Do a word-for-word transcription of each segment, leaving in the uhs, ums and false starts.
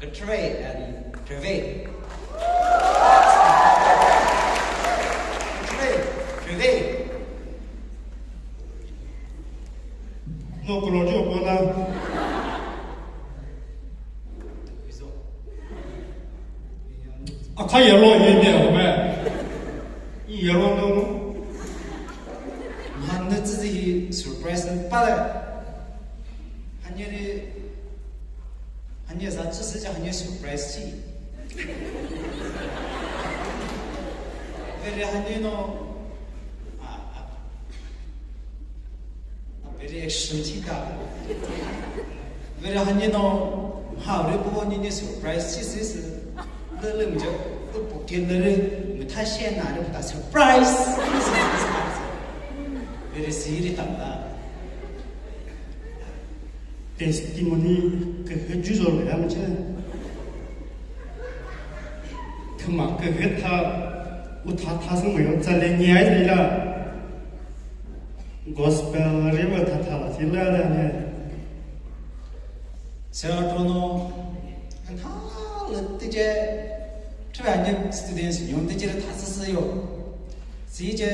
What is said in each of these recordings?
Treve and Treve. Treve, Treve. No kuro jo ko la. Akha yellow ye ne o me. Yellow no. Mha nü tsü hi surprise pa le. Hanye ri, hanye za tsü sü ja hanye surprise chi. Veri hanye no, a, a, a, veri action chi ka. Veri hanye no, ha, ri bu hanye ne surprise chi sü sü. Lü lü mi ja, lü bu ke lü ri, mi tha she na ri bu ta surprise. Veri siri tam da. Testimony kühü cüzolü ya mü chü. Thüma kühü tha, utha tha sü mü yo tsa le nyi ai zila. Gospel river tha tha la si la la ne. Sera trono, tha lü tüce, tüve ne students nyon tüce tha sü sü yo. Sice,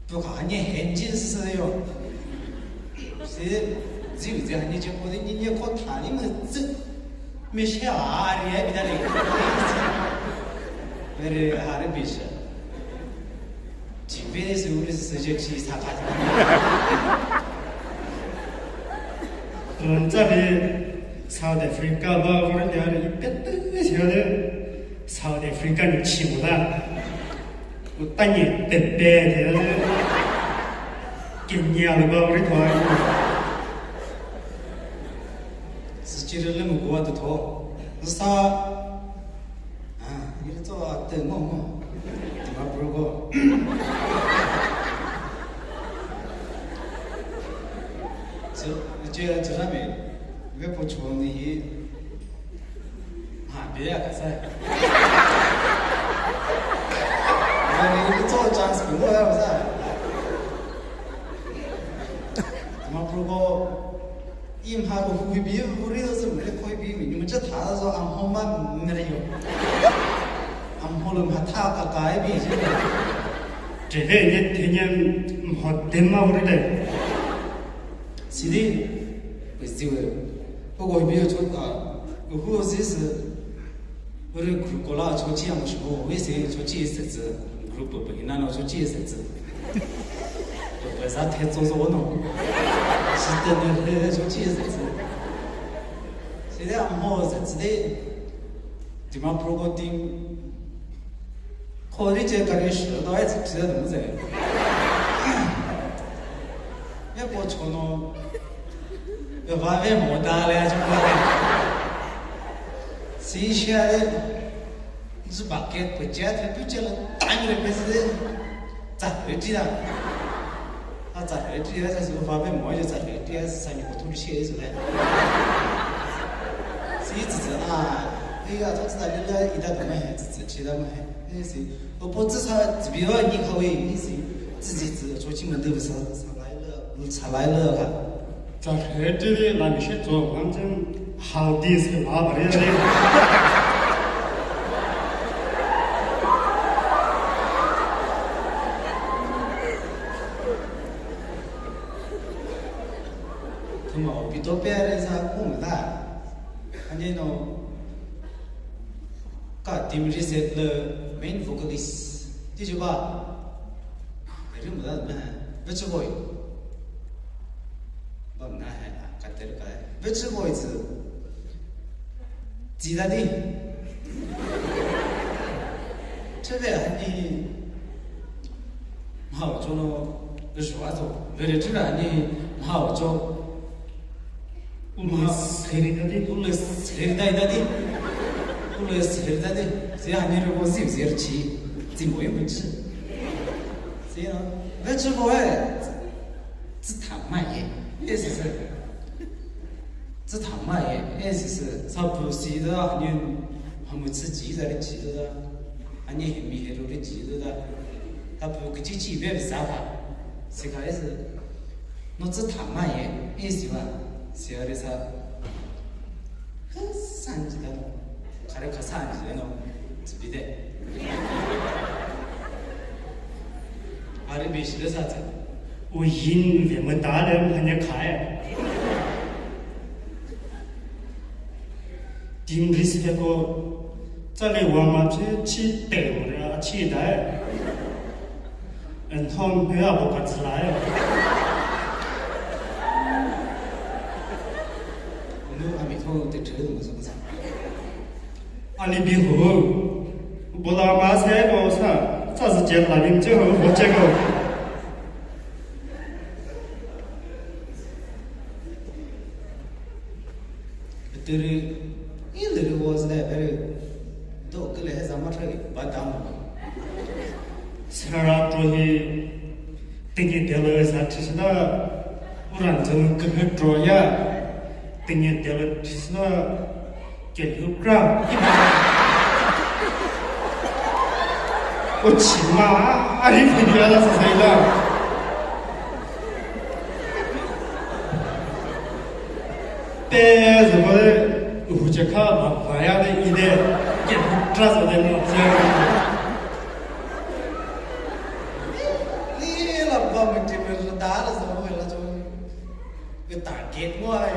pu kha hanye henjin sü yo. Si, zi zi hanye che ko ni ni ko tha ni mü zi. Mi she a ri e bi da ni. Very hard bi she. Ji ve sü uri sü je chi sa ka. Ron za bi South Africa ba uri ya ri pe tü shi de. South Africa ni chi mu la. Utanye tepe de. Kenya lo ba ri thoi. Sü chi le mu go tu tho. Sa. Ah, ni le to a te mo mo. Ti ma pro go. Che, che, che la me. Ve po chuo ni hi. Ha, bia ka sa. Ni ni to chance ko ya sa. Ma pro go. Im ha ko hu bi hu ri do se mo le ko bi mi ni mo cha tha so am ho ma me re yo. Am ho lo ma tha ka ka bi. Che ve ni te ni mo te ma hu ri de. Sidi, pesiwe. Poko biyo chota, uhu sisi, uri group kola chochi yang shubo, we se chochi sesi, group pe ina no chochi sesi. Pe za te zo zo no. Site ne he chochi sesi. Sidi amo sesi de, Dimapur ko team Kho ri che kari shi do ai chi de mu ze. Ye po chono. Ye va ve mo da le a chono. Si shi a de. Zu ba ke po che te pu che le tang re pe se. Za ve chi da. A za ve chi ya sa va ve mo ye za ve chi ya sa ni ko tu shi e zu le. Si zi zi a. Ye ya to za le le i da me he zi zi chi da me he. Isi, opo tsü sa, tsü biwa ni khawe, isi, tsü zi tsü, cho chi ma de sa, sa lai le, sa lai le ka. Za he de la mi she zo, ngam chen, how this ke ma ba re re. Thüma opi to pe re sa ku ma da. Ani no, Ka team reset le main vocalist. Ti ju ba. Ri mu da me. Ve chu boy. Ba na he ka ter ka. Ve chu boy zu. Ji da di. Che ve ani. Mhao cho no, shuwa zo, vere chira ni mhao cho. Ule seri da di, ule seri da da di. Ule seri da di. Se ani ro zi zi chi. Zi mo yim chi. Se na, ve chi mo e. Zi ta ma ye. Yes, yes. Tsü thama ye, eh, sisi, sa pu si da, ani, hamu tsü ji da ri ji da, ani hemi heru ri ji da, ta pu kichi chi be sa ta, si ka isi, no tsü thama ye, eh, si ba, si a ri sa. Are khasa ni le no. Tsübi de. Are bi shi de sa tsü. U yin ve mü ta le mhanye khae. Team risk ko tsale wa ma che chi te mo re a chi dai. En thon he a bo ka tsla e. Nu a mi thon te che mo sa sa. Ani bi hu. Bola ma se ko sa. Sa sa che la bin che ho bo che ko. Türi, i lüri wo züle peri, do küle he zama thagi, ba dam. Sera tro hi, tingi delo sa thisna, uran zung kühe tro ya, tingi delo thisna, ke lukra. O chima, a ri fi ya la sa sa ila. Pe züko de uhuche kha ba vaya de ide ke tra sa de mo se. Ni la ba mi ti mi da la so ho la so. Ke target mo ai.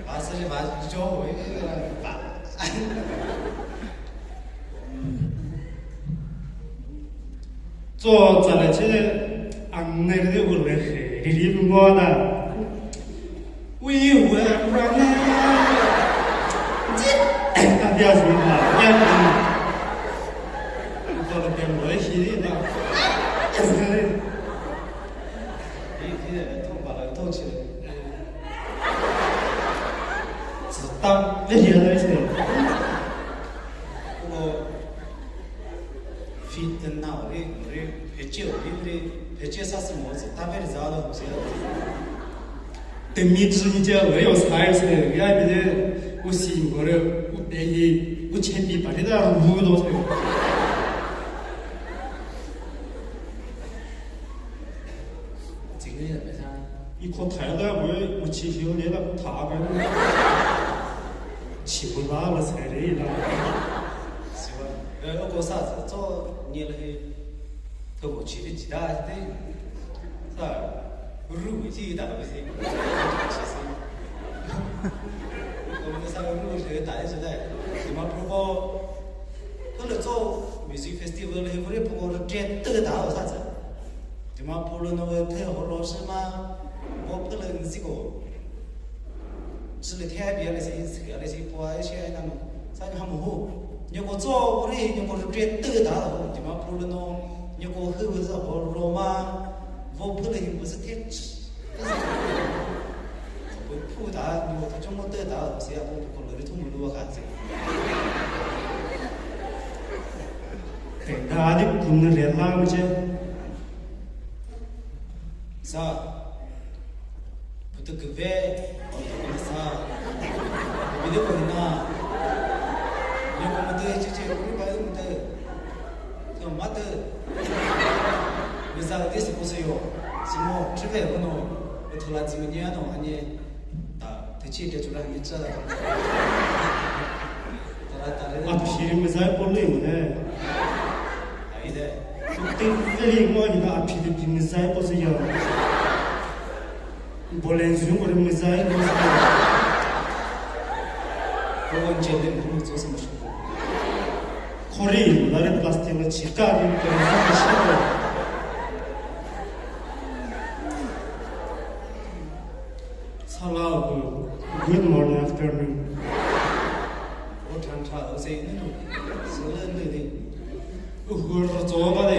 Ba se ba jo ho ba. Tso tsale che ang ne ri u le he ri ri mo da. U yi u ra ne. Ji ta dia su ma ya ni. U to le pe mo shi ri da. Ri ri le to ba le to che. Tsü ta le ya le se. Ko Fit and now, re, re, pheche, re, re, pheche sa si mo, se, ta ve za lo, se. Te mi zhi ni che, re, yo, sai, se, ya, bi de, u si, mo, re, u, de, yi, u, che, bi, pa, de, da, ru, lo, se. Jing, re, ya, pe, sa. I kho thai da, mo, u, chi, hi, le, da, kho tha, ba, chi, mo, la, la, se, re, da. Siwa, eh, ko sa, sa, tso, nye le, to ko chi, chi da, de, sa, ru, chi da, si. Ko sa, ru, le, da, si da. Dimapur ko, ko le tso, music festival, he, ko le, ko, re, te, da, sa, sa. Dimapur lü no the horo shi ma, bo pülü nzi ko. Shi lü the bia lü si, si, lü si, po, shi, ai, nanu. Sa, ha, mu, hu. Nyoko tso, uri, nyoko regret tü da, Dimapur lü no, nyoko hü, hü, za, horo ma, bo pülü hi, bu, si, the, ch-, bu, pu, da, nyoko ta, chongo, tü, da, si, ya, bo, ko, lü, ri, thu, mu, lu, wa, ka, si. Te, da, di, kun, re, la, mu, che. Sa, putu küve, o, sa, bide ko na, ne ko mate, che, che, ko ba mate, to mate, ne sa de se ko se yo, simo, cheve, no, o, to la zi, ne, no, anye, ta, te, che, ke, chura, ni, cha, ta, ta, ta, re, a, no. Phiri mizai polo, ne. Ai, de. Tütüli ngo ni ba aphi de bi mizai po se ya. Bolen zu ngo de mizai po se ya. Ko won che de mu zo se mo shi. Khori la de plastic la chika de ko se mo shi. Sala, good morning, afternoon. O than tha, o se, no, no. Sala, no, no. U hu ro zo ba de.